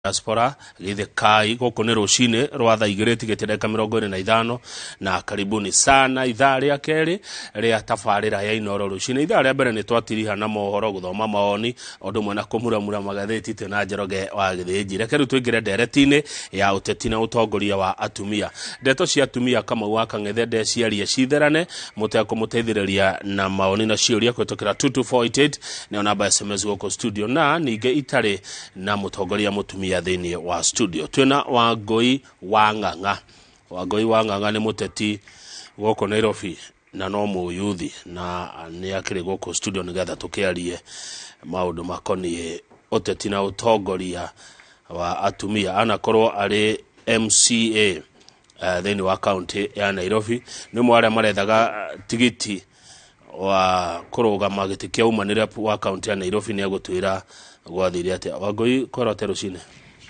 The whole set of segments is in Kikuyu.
Diaspora githikai guku ni rucini rwa thaa igiri tigite ndagika 25, na karibuni sana ithaa ria keri ria tabarira ya Inoro rucini. Ithaa ria mbere ni twatiriha na mohoro, guthoma maoni undu umwe na kumuramura magatheti twina Njoroge wa Githinji. Reke riu twingire ndereti-ini ya uteti na utongoria wa atumia. Ndeto cia atumia Kamau wa Kang'ethe ndeciarie citherane mutekumuteithĩrĩria na maoni na ciũria kũhĩtũkĩra 22488, nĩyo namba ya SMS gũkũ studio. Na ningĩ itarĩ na mũtongoria mũtumia thĩinĩ wa studio, twĩna Wangũi wa Ng'ang'a. Wangũi wa Ng'ang'a nĩ mũteti gũkũ Nairobi na no mũyuthi, na nĩ akĩrĩ gũkũ studio nĩgetha tũkĩarie maũndũ makoniĩ ũteti na ũtongoria wa atumia. Anakorwo arĩ MCA thĩinĩ wa kaunti ya Nairobi, nĩ ũmwe arĩa marethaga tigiti wa kũrũgama gĩtĩ kĩa woman rep wa kaunti ya Nairobi. Nĩ egũtwĩra gwathire atĩa. Wangũi, kwĩrwo atĩa rũcinĩ?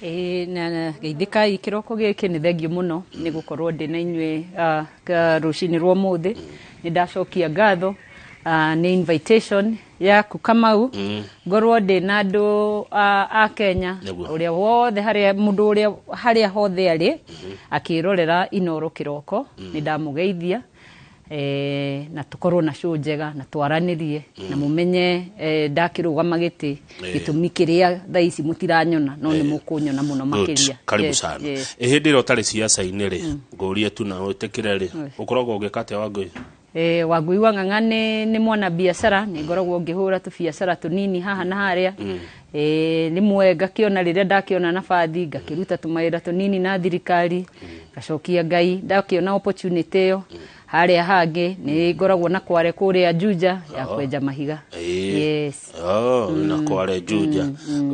Ĩĩ, na geithĩkai kĩroko gĩkĩ. Nĩ thengio mũno nĩ gũkorwo ndĩ na inyuĩ rũcinĩ rwa ũmũthĩ. Nĩ ndacokia ngatho nĩ invitation yaku, Kamau, ngorwo ndĩ na andũ a Kenya. Ũrĩa wothe harĩa mũndũ ũrĩa harĩa hothe arĩ akĩrorera Inoro kĩroko, nĩ ndamũgeithia na tukorwo na show njega na twaranĩrie na mumenye ndakĩrũgama gĩtĩ gĩtũmi kĩrĩa thaa ici mũtiranyona, no nĩ mũkũnyona mũno Good. makĩria. Karibu sana. Ĩ hĩndĩ ĩrĩa ũtarĩ ciaca-inĩ rĩ, ngũrie tu na wĩtĩkĩre rĩ, ũkoragwo ũgĩka atĩa, Wangũi? Wangũi wa Ng'ang'a nĩ mwana biacara. Nĩ ngoragwo ngĩhũra tũbiacara tũnini haha na harĩa. Rĩmwe ngakĩona rĩrĩa ndakĩona nabathi ngakĩruta tũmawĩra tũnini na thirikari, ngacokia Ngai ndakĩona opportunity ĩyo. Harĩa hangĩ nĩ ngoragwo na kware kũrĩa Juja ya kwenja mahiga. Yes. Oh, na kware Juja.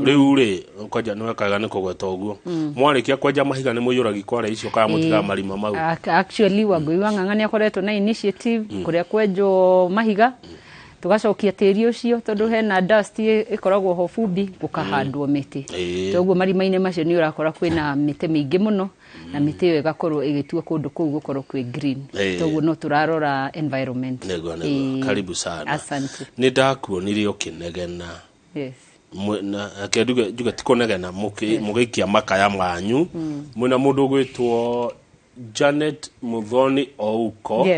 Rĩu rĩ, kwanja nĩ wekaga nĩ kũgweta ũguo, mwarĩkia kwenja mahiga nĩ mũiyũragi kware icio kana mũtigaga marima mau? Actually Wangũi wa Ng'ang'a nĩ akoretwo na initiative kũrĩa kwenjwo mahiga tugacokia tĩri ũcio, tondũ hena dust ĩkoragwo ho, bumbi, gũkahandwo mĩtĩ. Toguo marima-inĩ macio nĩ ũrakora kwĩna mĩtĩ mĩingĩ mũno, na mĩtĩ ĩyo ĩgakorwo ĩgĩtua kũndũ kũu gũkorwo kwĩ green. Toguo no tũrarora environment. Nĩguo. Karibu sana. Asante. Nĩ ndakuonire ũkĩnegena. Reke njuge ti kũnegena, mũgĩikia makaya manyu mwĩna mũndũ ũgwĩtwo Janet Muthoni Ouko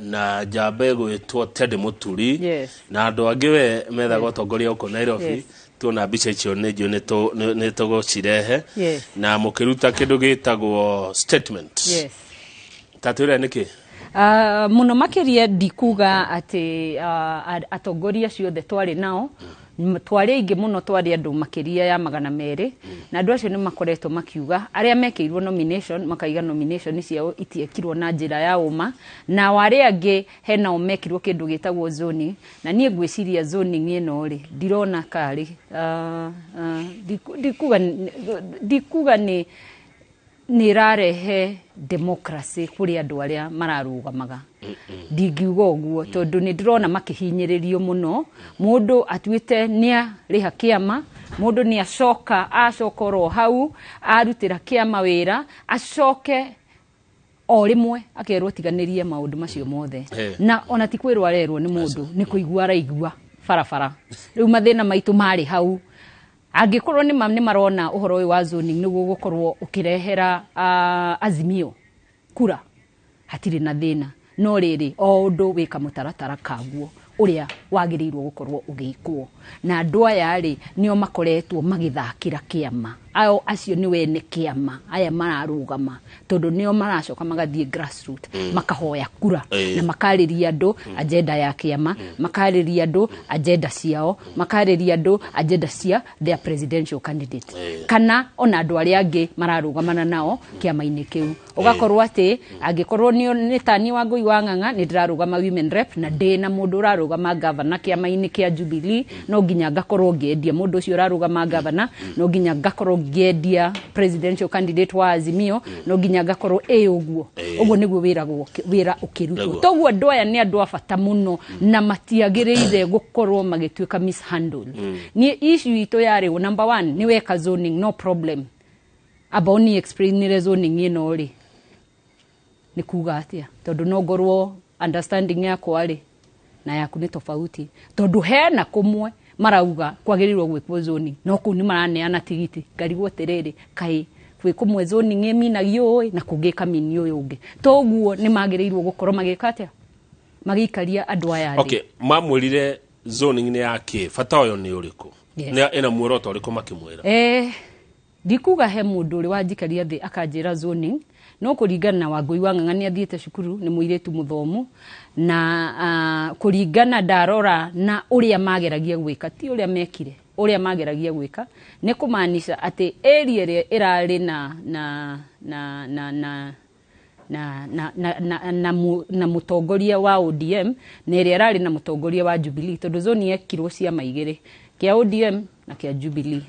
na njamba ĩgwĩtwo Teddy Mũturi na andũ angĩ we methaga ũtongoria gũkũ Nairobi. Tuona mbica icio nĩ njũĩ nĩ tũgũcirehe na mũkĩruta kĩndũ gĩtagwo statement. Ta twĩre nĩkĩ? Mũno makĩria ndikuga atĩ atongoria acio othe twarĩ nao, twarĩ aingĩ mũno, twarĩ andũ makĩria ya 200, na andũ acio nĩ makoretwo makiuga arĩa mekĩirwo nomination makaiga nomination ciao itiekirwo na njĩra ya ũma, nao arĩa angĩ henao mekirwo kĩndũ gĩtagwo zoning. Na niĩ ngwĩciria zoning ĩno rĩ, ndirona karĩ ndikuga nĩ ĩrarehe democracy kũrĩ andũ arĩa mararũgamaga. Ndingiuga ũguo tondũ nĩ ndĩrona makĩhinyĩrĩrio mũno. Mũndũ atuĩte nĩ arĩha kĩama, mũndũ nĩ acoka acoka oro hau arutĩra kĩama wĩra, acoke o rĩmwe akerwo tiganĩrie maũndũ macio mothe. Na ona ti kwĩrwo arerwo nĩ mũndũ, nĩ kũigua araigua barabara. Rĩu mathĩna maitũ marĩ hau. Angĩkorwo nĩ marona ũhoro ũyũ wa zoning nĩguo gũkorwo ũkĩrehera Azimio kura, hatirĩ na thĩna, no rĩrĩ, o ũndũ wĩka mũtaratara kaguo ũrĩa wagĩrĩirwo gũkorwo ũgĩkwo. Na andũ aya rĩ, nĩo makoretwo magĩthakĩra kĩama ao. Acio nĩ wene kĩama aya mararũgama, tondũ nĩo maracoka magathiĩ grassroot makahoya kura na makarĩria andũ agenda ya kĩama, makarĩria andũ agenda ciao, makarĩria andũ agenda cia their presidential candidate kana ona andũ arĩa angĩ mararũgamana nao kĩama-inĩ kĩu. Ũgakorwo atĩ angĩkorwo nĩ tani Wangũi wa Ng'ang'a nĩ ndĩrarũgama women rep na ndĩ na mũndũ ũrarũgama gavana kĩama-inĩ kĩa Jubilee, no nginya ngakorwo ngĩendia mũndũ ũcio ũrarũgama gavana, no nginya ngakorwo ngĩendia presidential candidate wa Azimio, no nginya ngakorwo ĩ ũguo. Ũguo nĩguo wĩra ũkĩrutwo. Toguo andũ aya nĩ andũ a bata mũno na matiagĩrĩire gũkorwo magĩtuĩka mishandled. Niĩ issue itũ yarĩ, number one, nĩ weka zoning, no problem, amba ũni explainire zoning ĩno rĩ nĩ kuga atĩa, tondũ no ngorwo understanding yakwa rĩ na yaku nĩ tofauti, tondũ hena kũmwe Marauga kwagĩrĩirwo gwĩkwo zoning, no kũu nĩ maraneana tigiti. Ngarigwo atĩrĩrĩ, kaĩ gwĩ kũmwe zoning ĩminagio ũĩ na kũngĩ ĩkaminio ũyũ ũngĩ? Toguo nĩ magĩrĩirwo gũkorwo magĩka atĩa, magĩikaria andũ aya thĩ. Okay, mamwĩrire zoning nĩ ya kĩ? Bata ũyũ nĩ ũrĩkũ? Yes. Nĩ ĩna muoroto ũrĩkũ makĩmwĩra? Ndikuga he mũndũ ũrĩ wanjikaria thĩ akanjĩra zoning, no kũringana na Wangũi wa Ng'ang'a, nĩ athiĩte cukuru, nĩ mũirĩtu mũthomu, na kũringana ndarora na ũrĩa mageragia gwĩka, ti ũrĩa mekire, ũrĩa mageragia gwĩka nĩ kũmaanisha atĩ area ĩrĩa ĩrarĩ na na na na na na na na na na, mu, na mũtongoria wa ODM na ĩrĩa ĩrarĩ na mũtongoria wa Jubilee, tondũ zone yekirwo ciama igĩrĩ, kĩa ODM na kĩa Jubilee,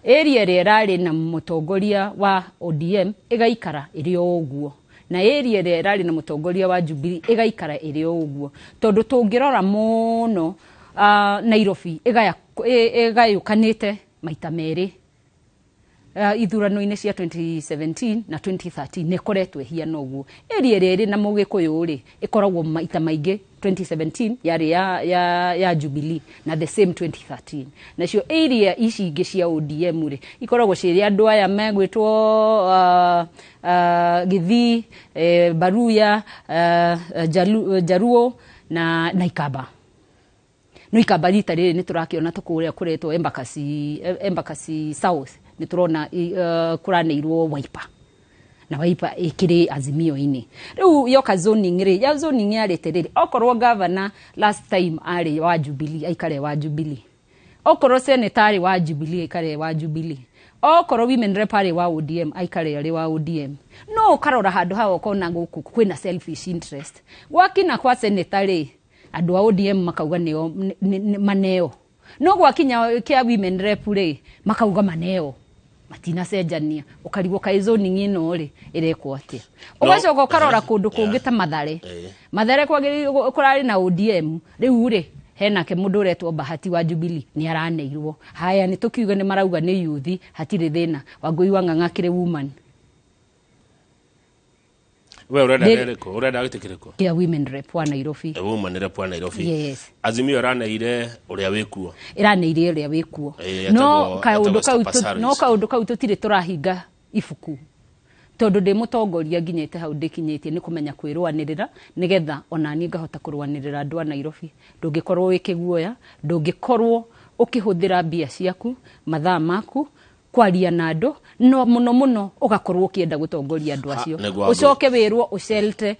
area ĩrĩa ĩrarĩ na mũtongoria wa ODM ĩgaikara ĩrĩ o ũguo, na area ĩrĩa ĩrarĩ na mũtongoria wa Jubilee ĩgaikara ĩrĩ o ũguo. Tondũ tũngĩrora mũno, Nairobi ĩgayũkanĩte maita merĩ, ithurano-inĩ cia 2017 na 2013 nĩ ĩkoretwo ĩhiana ũguo. Area ĩrĩa ĩrĩ na mũgĩkũyũ rĩ, ĩkoragwo maita maingĩ 2017 yarĩ ya Jubilee na the same 2013. Nacio area ici ingĩ cia ODM rĩ, ikoragwo cirĩ andũ aya megwĩtwo Githii, Baruya, Jaruo na Ikamba. No Ikamba rita rĩrĩ nĩ tũrakĩona tũkũrĩa kũretwo Embakasi, Embakasi South, nĩ tũrona kũraneirwo Wiper, na Wiper ĩkĩrĩ Azimio-inĩ. Rĩu yoka zoning rĩ, ya zoning yarĩte rĩrĩ, okorwo governor last time arĩ wa Jubilee, aikare wa Jubilee; okorwo senator arĩ wa Jubilee, aikare wa Jubilee; okorwo women rep arĩ wa ODM, aikare arĩ wa ODM. No ũkarora handũ haha ũkona gũkũ kwĩna selfish interest. Gwakina kwa senator rĩ, andũ a ODM makauga nĩo maneo, no gwakinya kĩa women rep rĩ, makauga maneo matinacenjania. Ũkarigwo kaĩ zoning ĩno rĩ ĩrekwo atĩa. Ũgacoka ũkarora kũndũ kũngĩ ta Mathare. Mathare kwagĩrĩirwo kũrarĩ na ODM, rĩu rĩ henake mũndũ ũretwo Bahati wa Jubilee nĩ araneirwo. Haya, nĩ tũkiuga nĩ marauga nĩ youth, hatirĩ thĩna. Wangũi wa Ng'ang'a akĩrĩ woman. We ũrenda rĩrĩkũ? Ũrenda gĩtĩ kĩrĩkũ? Kĩa women rep wa Nairobi. Woman rep wa Nairobi. Yes. Azimio ĩraneire ũrĩa wĩkuo. Ĩraneire ũrĩa wĩkuo. No kaũndũ kau no kaũndũ kau tũtirĩ tũrahinga ibuku, tondũ ndĩ mũtongoria nginyĩte hau ndĩkinyĩtie nĩ kũmenya kwĩrũanĩrĩra, nĩgetha ona niĩ ngahota kũrũanĩrĩra andũ a Nairobi. Ndũngĩkorwo wĩ kĩguoya, ndũngĩkorwo ũkĩhũthĩra mbia ciaku, mathaa maku kwaria na andũ, no mũno mũno ũgakorwo ũkĩenda gũtongoria andũ acio, nĩguo ũcoke wĩrwo ũcelte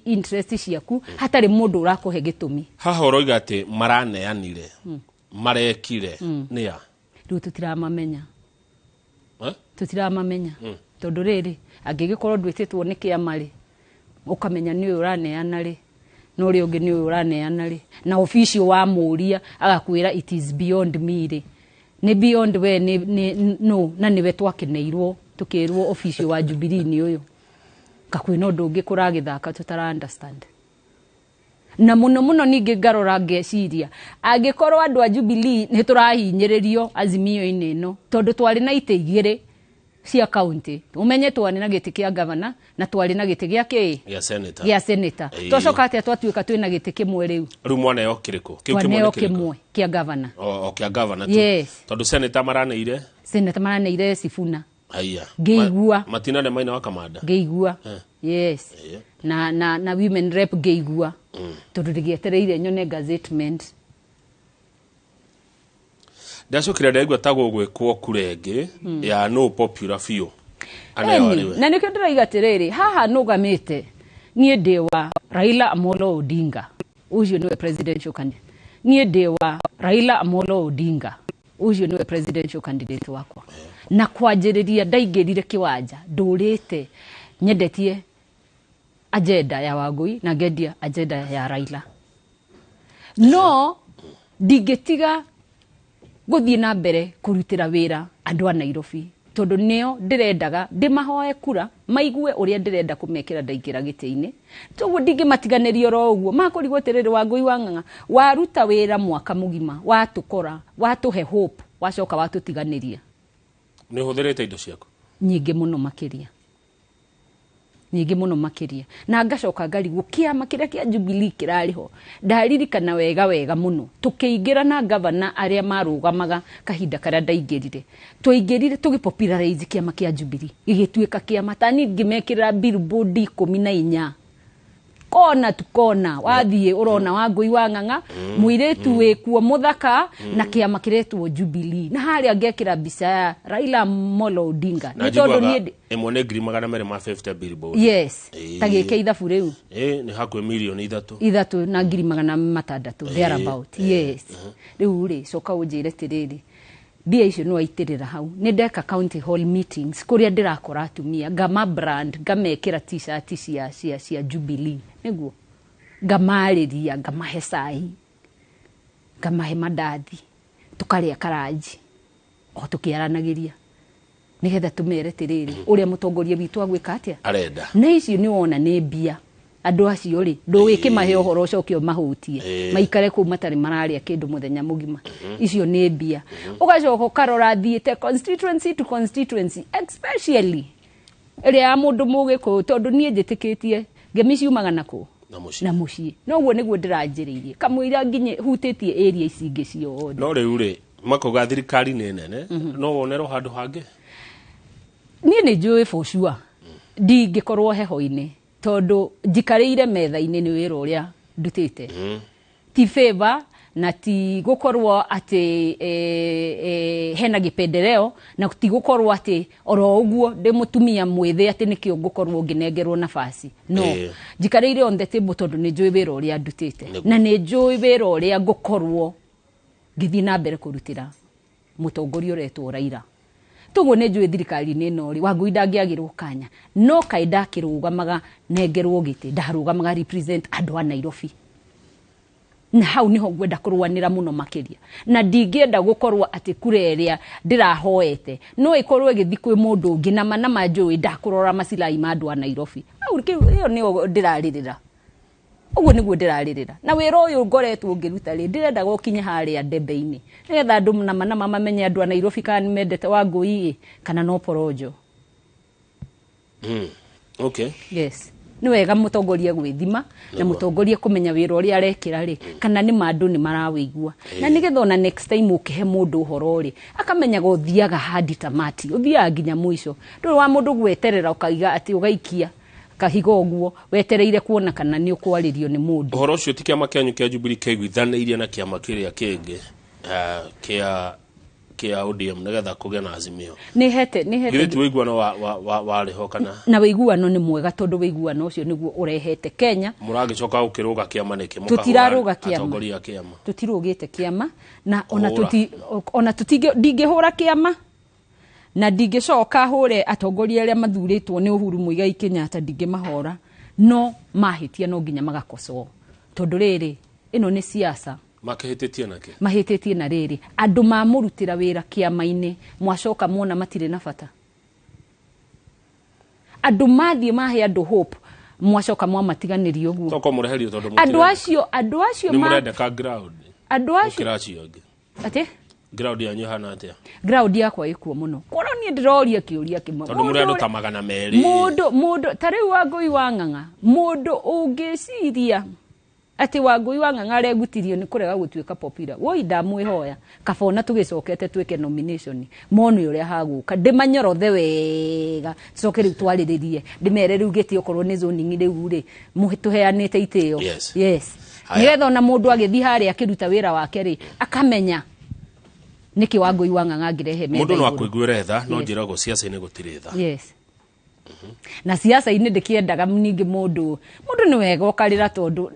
interest ciaku hatarĩ mũndũ ũrakũhe gĩtũmi. Haha ũroiga atĩ maraneanire, marekire nĩa? Rĩu tũtiramamenya. Eh? Tũtiramamenya, tondũ rĩrĩ, angĩgĩkorwo ndwĩtĩtwo nĩ kĩama rĩ, ũkamenya nĩ ũyũ ũraneana rĩ, na ũrĩa ũngĩ nĩ ũyũ ũraneana rĩ, na official wamũria agakwĩra it is beyond me rĩ, nĩ beyond we nĩ no na nĩwe twakĩneirwo tũkĩrwo official wa Jubilee nĩ ũyũ. Kakwĩna ũndũ ũngĩ kũragĩthaka tũtara understand. Na mũno mũno ningĩ ngarora ngeciria, angĩkorwo andũ a Jubilee nĩ tũrahinyĩrĩrio Azimio-inĩ ĩno, tondũ twarĩ na itĩ igĩrĩ cia county, ũmenye twarĩ na gĩtĩ kĩa gavana na twarĩ na gĩtĩ gĩa kĩ? Gĩa senator. Gĩa senator. Twacoka atĩa twatuĩka twĩna gĩtĩ kĩmwe rĩu? Rĩu mwaneo kĩrĩkũ kĩu kĩmwe? Twaneo Nĩ kĩrĩkũ? Kĩmwe kĩa gavana. O kĩa gavana tu? Yes. Tondũ senator maraneire? Senator maraneire Sifuna. Haiya. Ngĩigua. Matinane maina wa kamanda. Ngĩigua, yes. Na women rep ngĩigua, tondũ ndĩgĩetereire nyone gazettement. Ndacokire ndaigua ta gũgwĩkwo kura ĩngĩ ya no popular biũ aneo Eni, arĩwe. Na nĩkĩo ndĩraiga atĩrĩrĩ, haha nũgamĩte niĩ ndĩ wa Raila Amolo Odinga, ũcio nĩwe presidential candidate. Niĩ ndĩ wa Raila Amolo Odinga, ũcio nĩwe presidential candidate wakwa. Na kwanjĩrĩria ndaingĩrire kĩwanja, ndũrĩte nyendetie agenda ya Wangũi na ngendia agenda ya Raila, no ndingĩtiga gũthiĩ na mbere kũrutĩra wĩra andũ a Nairobi, tondũ nĩo ndĩrendaga ndĩmahoe kura, maigue ũrĩa ndĩrenda kũmekĩra ndaingĩra gĩtĩ-inĩ. Toguo ndingĩmatiganĩria oro ũguo makũrigwo atĩrĩrĩ, Wangũi wa Ng'ang'a waruta wĩra mwaka mũgima, watũkora, watũhe hope, wacoka watũtiganĩria. Nĩ ũhũthĩrĩte indo ciaku nyingĩ mũno makĩria. Nyingĩ mũno makĩria. Na ngacoka ngarigwo kĩama kĩrĩa kĩa Jubilee kĩrarĩ ho. Ndaririkana wega wega mũno tũkĩingĩra na gavana arĩa marũgamaga kahinda karĩa ndaingĩrire. Twaingĩrire tũgĩ popularize kĩama kĩa Jubilee, gĩgĩtuĩka kĩama. Tani ngĩmekĩrĩra billboard 14 kona tu kona, wathiĩ ũrona Wangũi wa Ng'ang'a, mũirĩtu wĩkuo mũthaka, na kĩama kĩretwo Jubilee, na harĩa ngekĩra mbica ya Raila Amolo Odinga. Na nĩ tondũ njiguaga niĩ ĩmwe nĩ 250,000 billboard. Yes, ta gĩke ithabu rĩu. Nĩ hakuhĩ 3 mirioni. 3 na 600,000, thereabout. Yes. Rĩu rĩ, coka ũnjĩre tĩrĩrĩ, mbia icio nĩ waitĩrĩra hau. Nĩ ndeka county hall meetings kũrĩa ndĩrakora atumia, ngama brand, ngamekĩra T-shirt cia Jubilee, nĩguo ngamarĩria, ngamahe cai, ngamahe mandathi, tũkarĩa karanji o tũkĩaranagĩria, nĩgetha tũmere tĩrĩrĩ, ũrĩa mũtongoria witũ agwĩka atĩa arenda. Na icio nĩ wona nĩ mbia. Andũ acio rĩ, ndũgĩkĩmahe ũhoro ũcoke ũmahũtie, maikare kũu matarĩ mararĩa kĩndũ mũthenya mũgima. Icio nĩ mbia. Ũgacoka ũkarora thiĩte constituency to constituency, especially ĩrĩa ya mũndũ mũgĩkũyũ, tondũ niĩ njĩtĩkĩtie ngemi ciumaga na kũ? Na mũciĩ. Na mũciĩ. Noguo nĩguo ndĩranjĩrĩirie kamũira nginye hutĩtie area ici ingĩ ciothe. No rĩu rĩ, makauga thirikari nĩ nene, no wonerwo handũ hangĩ. Niĩ nĩ njũĩ for sure ndingĩkorwo heho-inĩ, tondũ njikarĩire metha-inĩ nĩ wĩra ũrĩa ndutĩte, ti favor na ti gũkorwo atĩ hena gĩpendeleo, na ti gũkorwo atĩ oro ũguo ndĩ mũtumia mwĩthĩ atĩ nĩkĩo ngũkorwo ngĩnengerwo nafasi. No njikarĩire on the table tondũ nĩ njũĩ wĩra ũrĩa ndutĩte, na nĩ njũĩ wĩra ũrĩa ngũkorwo ngĩthiĩ na mbere kũrutĩra mũtongoria ũretwo Raila. Toguo nĩ njũĩ thirikari-inĩ ĩno rĩ, Wangũi ndangĩagĩrwo kanya, no kaĩ ndakĩrũgamaga nengerwo gĩtĩ, ndarũgamaga represent andũ a Nairobi, na hau niho ngwenda kũrũanĩra mũno makĩria. Na ndingĩenda gũkorwo atĩ kura ĩrĩa ndĩrahoete no ĩkorwo ĩgĩthiĩ kwĩ mũndũ ũngĩ, na ma na ma njũĩ ndakũrora macirai ma andũ a Nairobi. Hau ĩyo nĩyo ndĩrarĩrĩra, ũguo nĩguo ndĩrarĩrĩra. Na wĩra ũyũ ngoretwo ngĩruta rĩ, ndĩrendaga ũkinye harĩa ndembe-inĩ, nĩgetha andũ nama nama mamenye andũ a Nairobi kana nĩ mendete Wangũi ĩ kana no porojo. Yes, nĩ wega mũtongoria gwĩthima na mũtongoria kũmenya wĩra ũrĩa arekĩra rĩ, kana nĩ ma andũ nĩ marawĩigua, na nĩgetha ona next time ũkĩhe mũndũ ũhoro rĩ, akamenyaga ũthiaga hadi tamati, ũthiaga nginya mũico. Ndũrĩ wa mũndũ gweterera ũkaiga atĩ ũgaikia kahiga ũguo wetereire kuona kana nĩ ũkwarĩrio nĩ mũndũ. Ũhoro ũcio ti kĩama kĩanyu kĩa Jubilee kĩiguithanĩirie na kĩama kĩrĩa kĩngĩ kĩa ODM nĩgetha kũgĩe na Azimio? Nĩ hete, nĩ hete. Githĩ ti ũiguano warĩ ho kana? Na wĩiguano nĩ mwega, tondũ wĩiguano ũcio nĩguo ũrehete Kenya. Mũragĩcoka gũkĩrũga kĩama nĩkĩ? Tũtirarũga kĩama. Atongoria a kĩama. Tũtirũgĩte kĩama na ona Kũhũra. tuti ona tutingĩ, ndingĩhũra kĩama na ndingĩcoka hũre atongoria arĩa mathurĩtwo nĩ Uhuru Muigai Kenyatta, ndingĩmahora. No mahĩtia no nginya magakocwo, tondũ rĩrĩ, ĩno nĩ siasa. Makĩhĩtĩtie nakĩ? Mahĩtĩtie na rĩrĩ, andũ mamũrutĩra wĩra kĩama-inĩ, mwacoka muona matirĩ na bata. Andũ mathiĩ mahe andũ hope, mwacoka mwamatiganĩria ũguo. Toko mũreherio tondũ Andũ acio, andũ acio nĩ ma mũrendeka ground andũ acio gũkĩra acio angĩ. Atĩ? Ground yanyu ĩhana atĩa? Ground yakwa ĩkuo mũno. Korwo niĩ ndĩroria kĩũria kĩmwe, Tondũ mũrĩ andũ Mũndũ ta 200. Mũndũ ta rĩu Wangũi wa Ng'ang'a, mũndũ ũngĩciria atĩ Wangũi wa Ng'ang'a aregutirio nĩ kũrega gũtuĩka popular, woi, ndamwĩhoya kaba ona tũgĩcokete twĩke nomination, mone ũrĩa hagũka, ndĩmanyorothe wega, tucoke rĩu twarĩrĩrie, ndĩmere rĩu gĩtĩ okorwo nĩ zoning rĩu rĩ, tũheanĩte itĩo. Yes. Haya. Nĩgetha ona mũndũ agĩthiĩ harĩa akĩruta wĩra wake rĩ, akamenya nĩkĩ Wangũi wa Ng'ang'a angĩrehe metha Mũndũ no igũrũ. akũiguĩre tha, no njĩragwo ciaca-inĩ gũtirĩ tha. Yes, na siasa-inĩ ndĩkĩendaga ningĩ mũndũ nĩ wega ũkarĩra, tondũ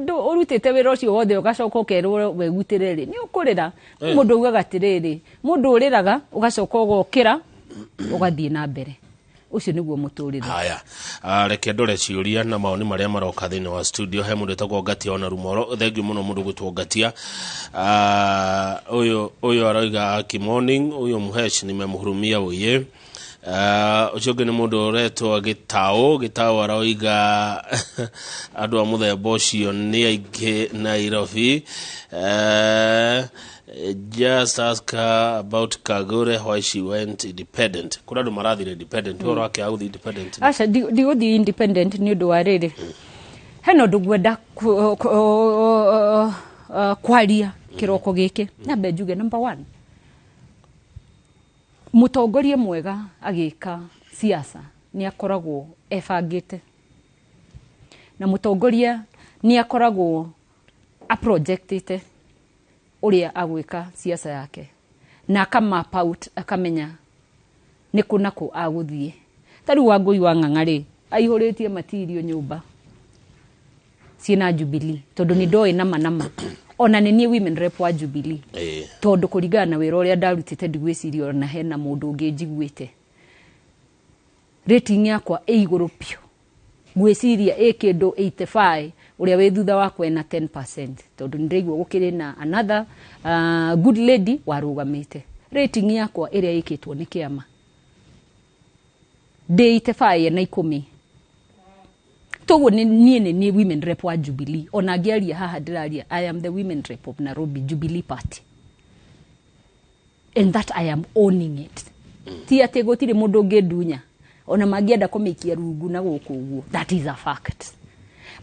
ũrutĩte wĩra ũcio wothe ũgacoka ũkerwo wegutĩre rĩ, nĩ ũkũrĩra. Mũndũ augaga atĩrĩrĩ, mũndũ ũrĩraga ũgacoka ũgokĩra ũgathiĩ na mbere, ũcio nĩguo mũtũrĩre. Haya. Reke ndore ciũria na maoni marĩa maroka thĩinĩ wa studio. He mũndũ wĩtagwo Ngatia ona Rumoro, thengiũ mũno mũndũ gwĩtwo Ngatia. Ũyũ aroiga, "Aki morning, huyo Mhesh nimemhurumia oye." Ũcio ũngĩ nĩ mũndũ ũretwo Gĩtaũ. Gĩtaũ aroiga andũ a mũthemba ũcio nĩ aingĩ Nairobi. Just ask her about Kagure, why she went independent. Kũrĩ andũ marathire independent, ũhoro wake agũthiĩ independent. Aca, ndigũthiĩ independent nĩ ũndũ wa rĩrĩ, hena ũndũ ngwenda kwaria kĩroko gĩkĩ. Nyambe njuge, number one, mũtongoria mwega agĩka siasa nĩ akoragwo ebangĩte, na mũtongoria nĩ akoragwo aprojectĩte ũrĩa agwĩka siasa yake, na aka map out, akamenya nĩ kũ na kũ agũthiĩ. Ta rĩu Wangũi wa Ng'ang'a rĩ, aihũrĩtie matirio nyũmba ciĩna Jubilee, tondũ nĩ ndoĩ nama nama ona nĩ niĩ women rep wa Jubilee, tondũ kũringana na wĩra ũrĩa ndarutĩte, ndigwĩciria ona hena mũndũ ũngĩ njiguĩte. Rating yakwa ĩ igũrũ biũ, ngwĩciria ĩ kĩndũ 85, ũrĩa wĩ thutha wakwa ena 10%, tondũ nĩ ndĩraigua gũkĩrĩ na another good lady warũgamĩte. Rating yakwa ĩrĩa ĩkĩtwo nĩ kĩama ndĩ 85 ena 10. Toguo nĩ niĩ, nĩ niĩ women rep wa Jubilee. Ona ngĩaria haha ndĩraria, I am the women rep of Nairobi Jubilee Party, and that I am owning it. Ti atĩ gũtirĩ mũndũ ũngĩndunya, ona mangĩenda kũmĩikia rungu na gũkũ ũguo, that is a fact.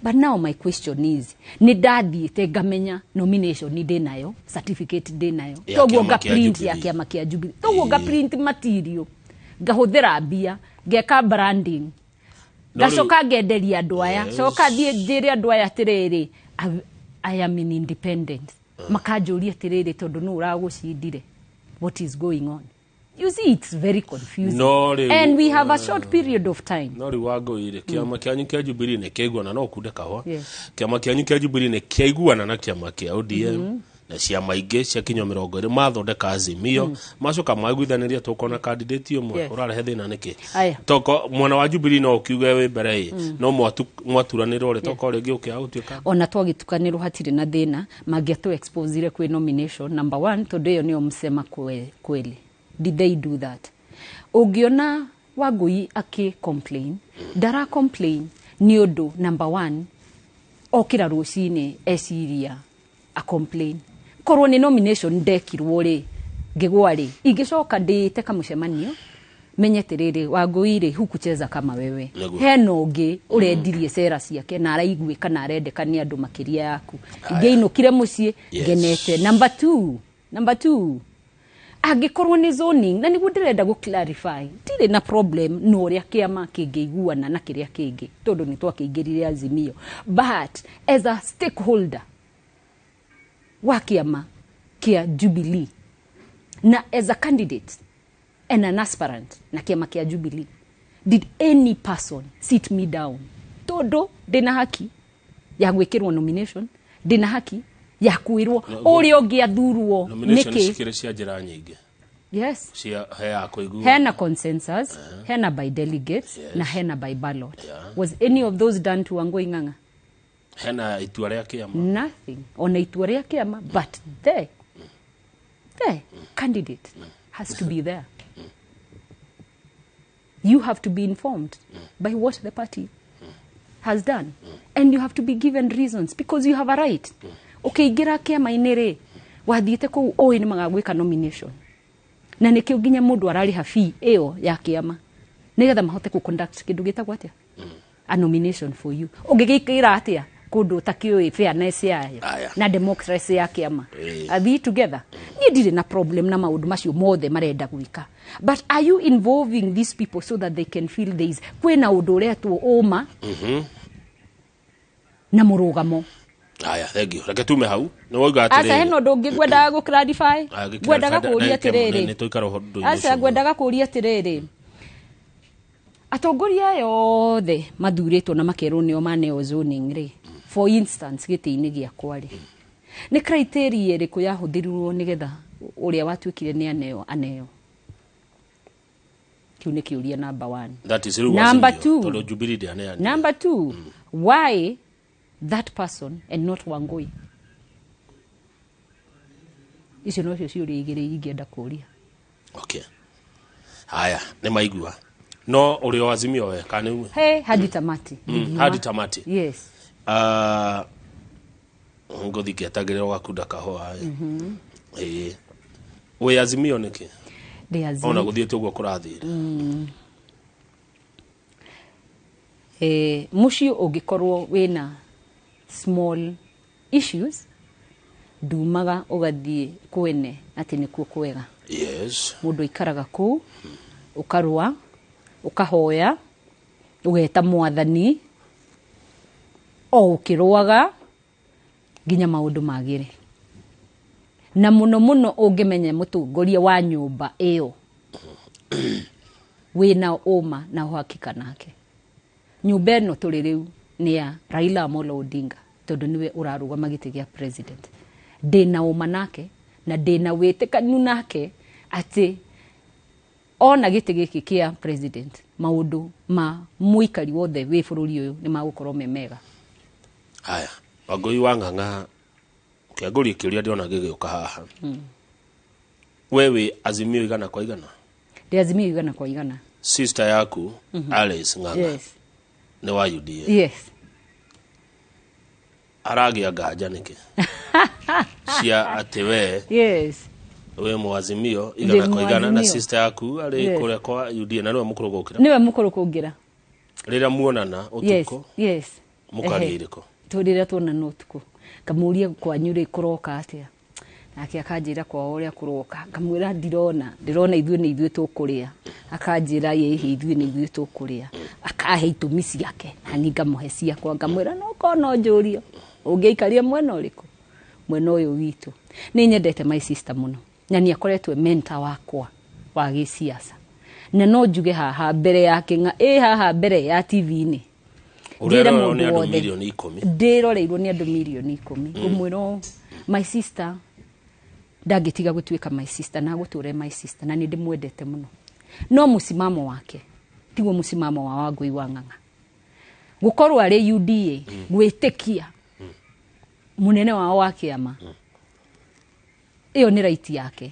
But now my question is, nĩ ndathiĩte ngamenya nomination ndĩ nayo, certificate ndĩ nayo, Ya toguo kĩama nga kĩa print ya Jubilee. kĩama kĩa Jubilee, toguo nga print material, ngahũthĩra mbia, ngeka branding, No rĩu- ngacoka ngenderia andũ aya. Coka thiĩ njĩre andũ aya atĩrĩrĩ, I am in independent. Makanjũria atĩrĩrĩ, tondũ nũ ũragũcindire, what is going on? You see, it's very confusing. No rĩu, And we have a short period of time. No rĩu Wangũi rĩ, kĩama kĩanyu kĩa Jubilee nĩ kĩaiguana, no ũkunde kahũa. Yes. Kĩama kĩanyu kĩa Jubilee nĩ kĩaiguana na kĩama kĩa ODM na ciama ingĩ cia kinya 20, mathondeka Azimio, macoka maiguithanĩria tũkona candidate ũmwe. Ũrarehe thĩna nĩkĩ? Aya. Toko mwena wa Jubilee no ũkiuge wĩ mbere ĩ, no mwaturanĩrwo rĩ, toko rĩngĩ ũkĩaga gũtuĩka. Ona twagĩtukanĩrwo hatirĩ na thĩna. Mangĩatũ exposire kwĩ nomination, number one, tondũ ĩyo nĩyo msema kweli. Did they do that? Ũngĩona Wangũi akĩ complain, ndara complain nĩ ũndũ number one okĩra rũcinĩ eciria a complain. Korwo nĩ nomination ndekirwo rĩ, ngĩgwa rĩ, ingĩcoka ndĩte kamũcemanio, menye atĩrĩrĩ, Wangũi rĩ, hukucheza kama wewe. Nĩguo. Hena ũngĩ ũrendirie cera ciake na araiguĩka na arendeka nĩ andũ makĩria yaku. Ingĩinũkire mũciĩ ngenete. Number two, angĩkorwo nĩ zoning, na nĩguo ndĩrenda gũ clarify, ndirĩ na problem na ũrĩa kĩama kĩngĩiguana na kĩrĩa kĩngĩ, tondũ nĩ twakĩingĩrire Azimio, but as a stakeholder wa kĩama kĩa Jubilee na as a candidate and an aspirant na kĩama kĩa Jubilee, did any person sit me down? Tondũ ndĩna haki ya gwĩkĩrwo nomination, ndĩna haki ya kwĩrwo ũrĩa ũngĩ athurwo. Nomination nĩkĩ? Cikĩrĩ cia njĩra nyingĩ. Yes. Cia he ya kũigua. Hena consensus, hena by delegates, na hena by ballot. Was any of those done to Wangui Ng'ang'a? Hena itua rĩa kĩama. Nothing, ona itua rĩa kĩama. But the candidate has to be there. You have to be informed by what the party has done, and you have to be given reasons, because you have a right. Ũkĩingĩra kĩama-inĩ rĩ, wathiĩte kũu ũĩ nĩ magagwĩka nomination, na nĩkĩo nginya mũndũ ararĩha fee ĩyo ya kĩama, nĩgetha mahote kũ conduct kĩndũ gĩtagwo atĩa, a nomination for you. Ũngĩgĩkĩra atĩa kũndũ ũtakĩũĩ fairness yayo Aya. na democracy ya kĩama? Ĩĩ. Are we together? Niĩ ndirĩ na problem na maũndũ macio mothe marenda gwĩka, but are you involving these people so that they can feel there is kwĩna ũndũ ũretwo ũma na mũrũgamo? Aya, thank you, reke tume hau nĩ wauga Aca, atĩrĩrĩ. hena ũndũ ũngĩ ngwendaga gũ clarify. Aya, gĩ Ngwendaga clarify, kũũria ndagĩka ĩmwe, atĩrĩrĩ. nĩ tũikara ũndũ-inĩ Aca, ũcio. ngwendaga kũũria atĩrĩrĩ, atongoria aya othe mathurĩtwo na makerwo nĩo maneo zoning rĩ, for instance gĩtĩ-inĩ gĩakwa rĩ, nĩ criteria ĩrĩkũ yahũthĩrirwo nĩgetha ũrĩa watuĩkire nĩ aneo aneo? Kĩu nĩ kĩũria number one. That is rĩu Number Azimio, two. tondũ Jubilee ndĩaneanire. Number two, why that person and not Wangui? Icio nocio ciũria igĩrĩ ingĩenda kũũria. Okay. Haya, nĩ maigua. No ũrĩ o Azimio we kana nĩ ume? He hadi tamati. Ndingiuma. Hadi tamati. Yes. Ah, ngũthi ngĩetagĩrĩra ũgakunda kahũa ĩ. Ĩĩ. Wĩ Azimio nĩkĩ? Ndĩ Ona Azimio. gũthiĩte ũguo kũrathiĩ. Mũciĩ ũngĩkorwo wĩna small issues, ndumaga ũgathiĩ kwene atĩ nĩkuo kwega. Yes. Mũndũ aikaraga kũu, ũkarũa, ũkahoya, ũgeta mwathani, o ũkĩrũaga nginya maũndũ magĩre. Na mũno mũno ũngĩmenya mũtongoria wa nyũmba ĩyo wĩna ũma na uhakika nake. Nyũmba ĩno tũrĩ rĩu nĩ ya Raila Amolo Odinga, tondũ nĩwe ũrarũgama gĩtĩ gĩa president. Ndĩna ũma nake na ndĩna wĩtĩkanu nake atĩ ona gĩtĩ gĩkĩ kĩa president, maũndũ ma mũikari wothe wĩ bũrũri ũyũ nĩ magũkorwo me mega. Haya, Wangũi wa Ng'ang'a, kĩangũria kĩũria ndĩrona gĩgĩũka haha. We wĩ Azimio igana kwa igana? Ndĩ Azimio igana kwa igana. Sister yaku Alice Ng'ang'a Yes. nĩ wa UDA. Yes. Aragĩa nganja nĩkĩ? Cia atĩ we Yes. wĩ Mũazimio igana Ndĩ kwa igana na Mũazimio. sister yaku arĩ Yes. kũrĩa kwa UDA na nĩwe mũkũrũ gũkĩra. Nĩwe mũkũrũ kũngĩra. Rĩrĩa muonana Yes. ũtukũ Yes. mũkaria Ehe. irĩkũ? Rĩrĩa tuonana ũtukũ ngamũria kwanyu rĩ kũroka atĩa, nake akanjĩra kwao ũrĩa kũroka, ngamwĩra ndĩrona ithuĩ nĩ ithuĩ tũkũrĩa, akanjĩra ĩhĩ ithuĩ nĩ ithuĩ tũkũrĩa, akahe itũmi ciake na niĩ ngamũhe ciakwa, ngamwĩra no korwo no njũrio ũngĩikaria mwena ũrĩkũ, mwena ũyũ witũ. Nĩ nyendete my sister mũno na nĩ akoretwo e mentor wakwa wa gĩciaca, na no njuge haha mbere ya kĩng'a ĩ haha mbere ya TV-inĩ Ũrĩa Njĩre ũrorerwo nĩ mũndũ andũ wothe. 10,000,000. Ndĩroreirwo nĩ andũ 10,000,000. Ngũmwĩra ũũ, my sister ndangĩtiga gũtuĩka my sister na gũtũre my sister, na nĩ ndĩmwendete mũno, no mũcimamo wake tiguo mũcimamo wa Wangũi wa Ng'ang'a. Gũkorwo arĩ UDA, gwĩtĩkia mũnene wao wa kĩama, ĩyo nĩ right yake,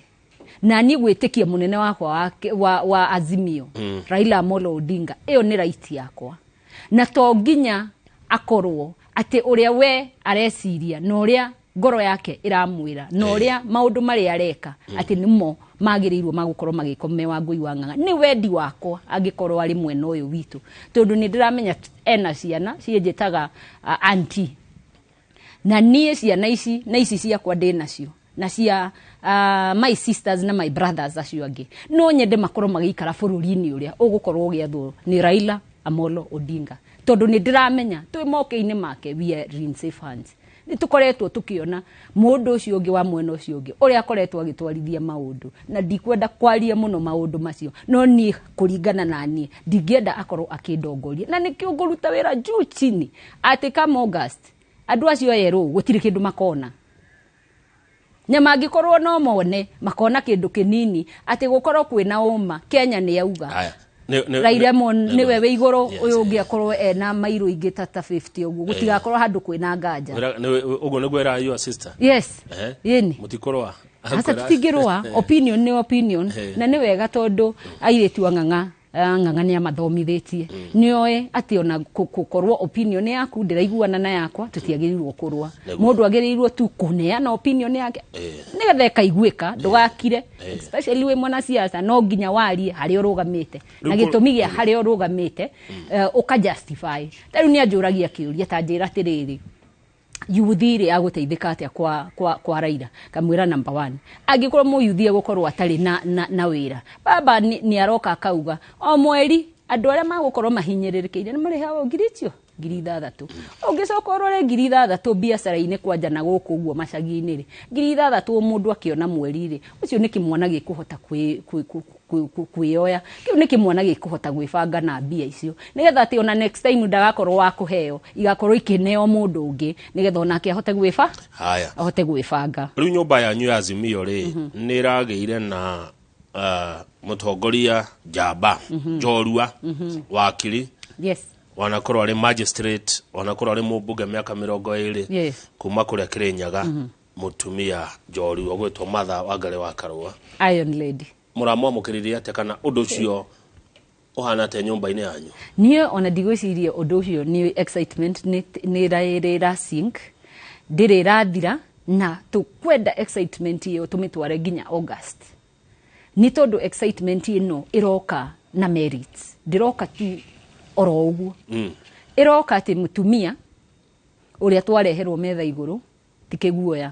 na niĩ gwĩtĩkia mũnene wakwa wa Azimio, Raila Amolo Odinga, ĩyo nĩ right yakwa, na to nginya akorwo atĩ ũrĩa we areciria na ũrĩa ngoro yake ĩramwĩra na ũrĩa maũndũ marĩa areka atĩ nĩmo magĩrĩirwo magũkorwo magĩkwo me Wangũi wa Ng'ang'a. Nĩ wendi wakwa angĩkorwo arĩ mwena ũyũ witũ, tondũ nĩ ndĩramenya ena ciana ciĩnjĩtaga auntie, na niĩ ciana ici na ici ciakwa ndĩ nacio na cia my sisters na my brothers acio angĩ, no nyende makorwo magĩikara bũrũri-inĩ ũrĩa ũgũkorwo ũgĩathwo nĩ Raila Amolo Odinga, tondũ nĩ ndĩramenya twĩ moko-inĩ make we are in safe hands. Nĩ tũkoretwo tũkĩona mũndũ ũcio ũngĩ wa mwena ũcio ũngĩ ũrĩa akoretwo agĩtwarithia maũndũ, na ndikwenda kwaria mũno maũndũ macio, no niĩ kũringana na niĩ ndingĩenda akorwo akĩndongoria, na nĩkĩo ngũruta wĩra juu chini atĩ come August andũ acio erũ gũtirĩ kĩndũ makona, na mangĩkorwo no mone makona kĩndũ kĩnini atĩ gũkorwo kwĩna ũma Kenya nĩ yauga. Haya. Raila nĩwe wĩ igũrũ, Yes, ũyũ ũngĩ yes. akorwo ena mairũ ingĩ ta 50 ũguo, gũtigakorwo handũ kwĩna nganja. Ũguo nĩguo ĩra your sister? Yes. Ehe. Yĩni. Mũtikũrũa? Aca tũtingĩrũa, opinion nĩ opinion, na nĩ wega tondũ airĩtu a Ng'ang'a, Ng'ang'a nĩ amathomithĩtie, nĩ oĩ atĩ ona gũkorwo opinion yaku ndĩraiguana na yakwa tũtiagĩrĩirwo kũrũa. Nĩguo. Mũndũ agĩrĩirwo tu kũneana opinion yake nĩgetha ĩkaiguĩka, ndũgakire, especially wĩ mwanasiasa no nginya warie harĩa ũrũgamĩte na Rĩu gĩtũmi gĩa harĩa ũrũgamĩte, ũka justify. Ta rĩu nĩ anjũragia kĩũria ta njĩra atĩrĩrĩ, yuthi rĩ agũteithĩka atĩa kwa Raila? Kamwĩra number 1, angĩkorwo mũyuthi egũkorwo atarĩ na wĩra, baba nĩ aroka akauga o mweri andũ arĩa magũkorwo mahinyĩrĩrĩkĩire nĩ marĩhagwo ngiri icio ngiri ithathatũ. Ũngĩcoka ũrore ngiri ithathatũ biacara-inĩ kwanja na gũkũ ũguo macagi-inĩ rĩ, ngiri ithathatũ mũndũ akĩona mweri rĩ, ũcio nĩ kĩmwana gĩkũhota kwĩoya, kĩu nĩ kĩmwana gĩkũhota gwĩbanga na mbia icio, nĩgetha atĩ ona next time ndagakorwo wa kũheo, igakorwo ikĩneo mũndũ ũngĩ, nĩgetha onake ahote Haya. ahote gwĩbanga. Rĩu nyũmba yanyu ya Azimio rĩ, nĩ ĩragĩire na mũtongoria njamba, njorua, wakiri. Yes. Wanakorwo arĩ magistrate, wanakorwo arĩ mũmbunge mĩaka 20. Yes. Kuma kũrĩa Kĩrĩnyaga, mũtumia njorua ũgwĩtwo Martha Wangari wa Karũa. Iron Lady. Mũramwamũkĩrire atĩa, kana ũndũ ũcio ũhana atĩa nyũmba-inĩ yanyu? Niĩ ona ndigwĩciria ũndũ ũcio nĩ excitement nĩ ĩra sink, ndĩrĩ ĩrathira, na tũkwenda excitement ĩyo tũmĩtware nginya August, nĩ tondũ excitement ĩno ĩroka na merits, ndĩroka tu oro ũguo. Ĩroka atĩ mũtumia ũrĩa twareherwo metha igũrũ ti kĩguoya,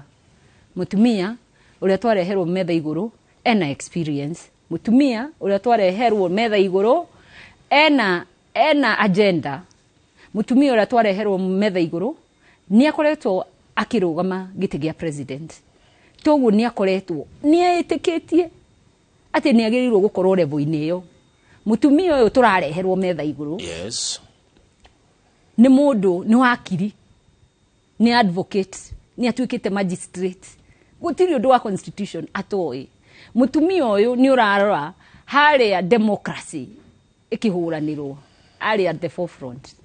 mũtumia ũrĩa twareherwo metha igũrũ ena experience, mũtumia ũrĩa twareherwo metha igũrũ ena agenda, mũtumia ũrĩa twareherwo metha igũrũ nĩ akoretwo akĩrũgama gĩtĩ gĩa president. Toguo nĩ akoretwo nĩ etĩkĩtie atĩ nĩ agĩrĩirwo gũkorwo level-inĩ ĩyo. Mũtumia ũyũ tũrareherwo metha igũrũ nĩ mũndũ, nĩ wakiri, nĩ advocate, nĩ atuĩkĩte magistrate, gũtirĩ ũndũ wa constitution atoĩ. Mũtumia ũyũ nĩ ũrarora harĩa democracy ĩkĩhũranĩrwo, arĩ at the forefront.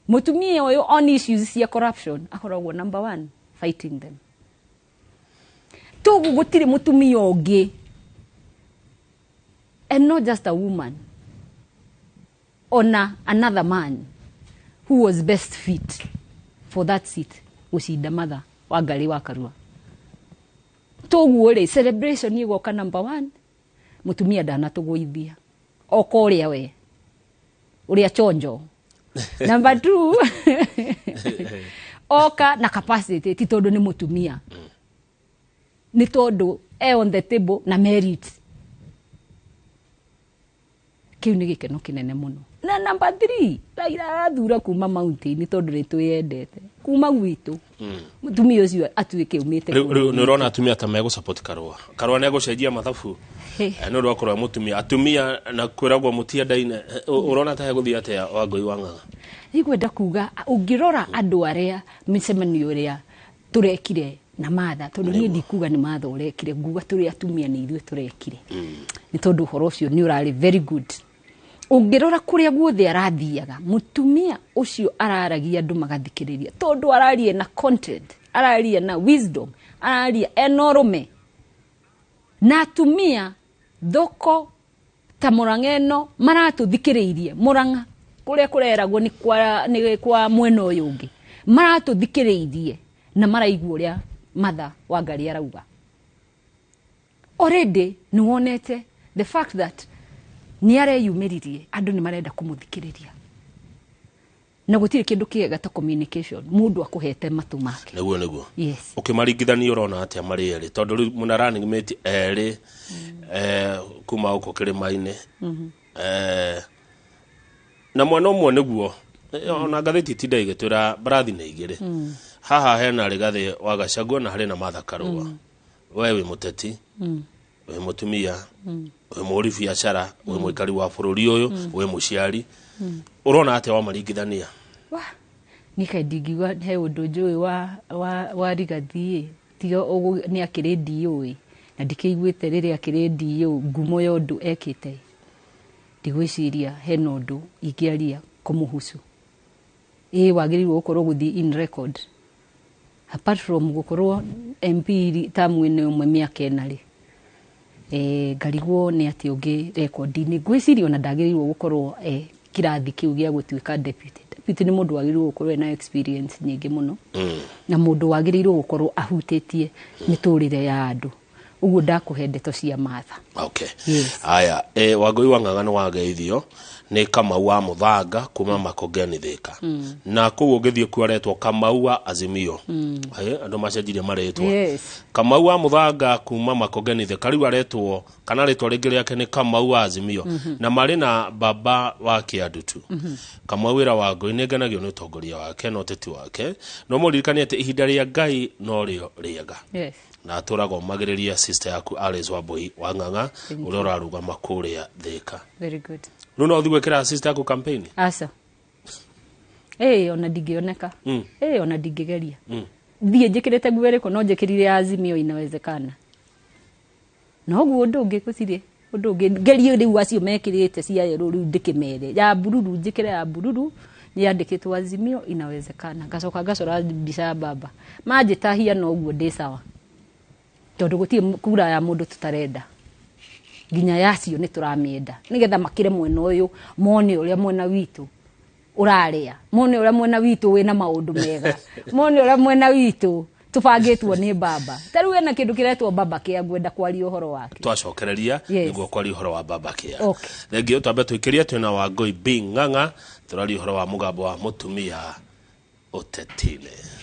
Mũtumia ũyũ on issues cia corruption akoragwo number one fighting them. Toguo gũtirĩ mũtumia ũngĩ, and not just a woman, ona another man who was best fit for that seat gũcinda Martha Wangari wa Karua. Toguo rĩ, celebration ĩgoka number one, mũtumia ndanatũgũithia oka ũrĩa we ũrĩa chonjo. Number two, oka na capacity, ti tondũ nĩ mũtumia, nĩ tondũ e on the table na merit. Kĩu nĩ gĩkeno kĩnene mũno. Na number three, Raila arathura kuma mountain tondũ nĩ twĩyendete kuma gwitũ, mũtumia ũcio atuĩke umĩte Rĩu nĩ ũrona atumia ta megũ support Karua? Karua nĩ egũcenjia mathabu? Nĩ ũndũ wa kũrora mũtumia, atumia na kwĩragwo mũtiendaine. Ũrona ta hegũthiĩ atĩa, Wangũi wa Ng'ang'a? Nĩngwenda kuga ũngĩrora andũ arĩa mĩcemanio ĩrĩa tũrekire na Martha, tondũ niĩ ndikuga nĩ Martha ũrekire, nguga tũrĩ atumia nĩ ithuĩ tũrekire, nĩ tondũ ũhoro ũcio nĩ ũrarĩ very good. Ũngĩrora kũrĩa guothe arathiaga, mũtumia ũcio araragia andũ magathikĩrĩria, tondũ araria na content, araria na wisdom, araria ena ũrũme. Na atumia thoko ta Murang'a ĩno maratũthikĩrĩirie, Murang'a kũrĩa kũreragwo nĩ kwa mwena ũyũ ũngĩ, maratũthikĩrĩirie na maraigua ũrĩa Martha Wangari arauga. Already nĩ wonete the fact that nĩ areyumĩririe, andũ nĩ marenda kũmũthikĩrĩria, na gũtirĩ kĩndũ kĩega ta communication, mũndũ akũhete matũ make. Nĩguo. Yes. Ũkĩmaringithania ũrona atĩa marĩ erĩ, tondũ rĩu mũna running mate erĩ kuma gũkũ kĩrĩma-inĩ, na mwena ũmwe nĩguo ona ngathĩti itinda igĩtwĩra mbarathi nĩ igĩrĩ haha, hena Rigathĩ wa Gachagua na harĩ na Martha Karua. We wĩ mũteti, wĩ mũtumia, wĩ mũhũri biacara, wĩ mũikari wa bũrũri ũyũ, wĩ mũciari, ũrona atĩa wamaringithania? Wah, niĩ kaĩ ndingiuga he ũndũ njũĩ wa Rigathi ĩ, tiga nĩ akĩrĩ ndiũĩ na ndikĩiguĩte rĩrĩa akĩrĩ ndiũ ngumo ya ũndũ ekĩte, ndigwĩciria hena ũndũ ingĩaria kũmũhusu. Ĩ wagĩrĩirwo gũkorwo gũthiĩ in record, apart from gũkorwo MP tamu ĩno ĩmwe mĩaka 4 rĩ, ngarigwo nĩ atĩ ũngĩ rekondi-inĩ. Ngwĩciria ona ndagĩrĩirwo gũkorwo kĩrathi kĩu gĩa gũtuĩka deputy. Deputy nĩ mũndũ wagĩrĩirwo gũkorwo ena experience nyingĩ mũno, na mũndũ wagĩrĩirwo gũkorwo ahutĩtie mĩtũrĩre ya andũ. Ũguo ndakũhe ndeto cia Martha. Yes. Aya, Wangũi wa Ng'ang'a, nĩ wageithio nĩ Kamau wa Mũthanga kuma Makongeni Thika, na kũu ũngĩthiĩ kuo aretwo Kamau wa Azimio. Andũ macenjirie marĩtwa. Kamau wa Mũthanga kuma Makongeni Thika rĩu aretwo, kana rĩtwa rĩngĩ rĩake nĩ Kamau wa Azimio, na marĩ na baba wa Kĩandutu. Kamau wĩra wa Ngũi, nĩ ngenagio nĩ ũtongoria wake na ũteti wake, no mũririkanie atĩ ihinda rĩa Ngai no rĩo rĩega. Na atũraga ũmagĩrĩria sister yaku Alice Wambui wa Ng'ang'a ũrĩa ũrarũgama kũrĩa Thika. Very good. Rĩu no ũthiĩ gwĩkĩra sister yaku campaign? Aca, ĩĩ, ona ndingĩoneka. Ĩĩ, ona ndingĩgeria thiĩ njĩkĩrĩte nguo ĩrĩkũ, no njĩkĩrire ya Azimio inawezekana, noguo ũndũ ũngĩ gũtirĩ ũndũ ũngĩ ngerie. Rĩu acio mekĩrĩte cia yellow, rĩu ndĩkĩmere ya bururu, njĩkĩre ya bururu yandĩkĩtwo Azimio inawezekana, ngacoka ngacora mbica ya baba manjĩtahia, noguo ndĩ sawa. Tondũ gũtirĩ kura ya mũndũ tũtarenda, nginya yacio nĩ tũramĩenda, nĩgetha makĩre mwena ũyũ, mone ũrĩa mwena witũ ũrarĩa, mone ũrĩa mwena witũ wĩna maũndũ mega, mone ũrĩa mwena witũ tũbangĩtwo nĩ baba. Ta rĩu ena kĩndũ kĩretwo baba kĩa, ngwenda kwaria ũhoro wake. Twacokereria Yes. nĩguo kwaria ũhoro wa baba kĩa. Okay. Thengio, twambe tũikĩrie twĩna Wangũi B Ng'ang'a, tũraria ũhoro wa mũgambo wa mũtumia ũteti-inĩ.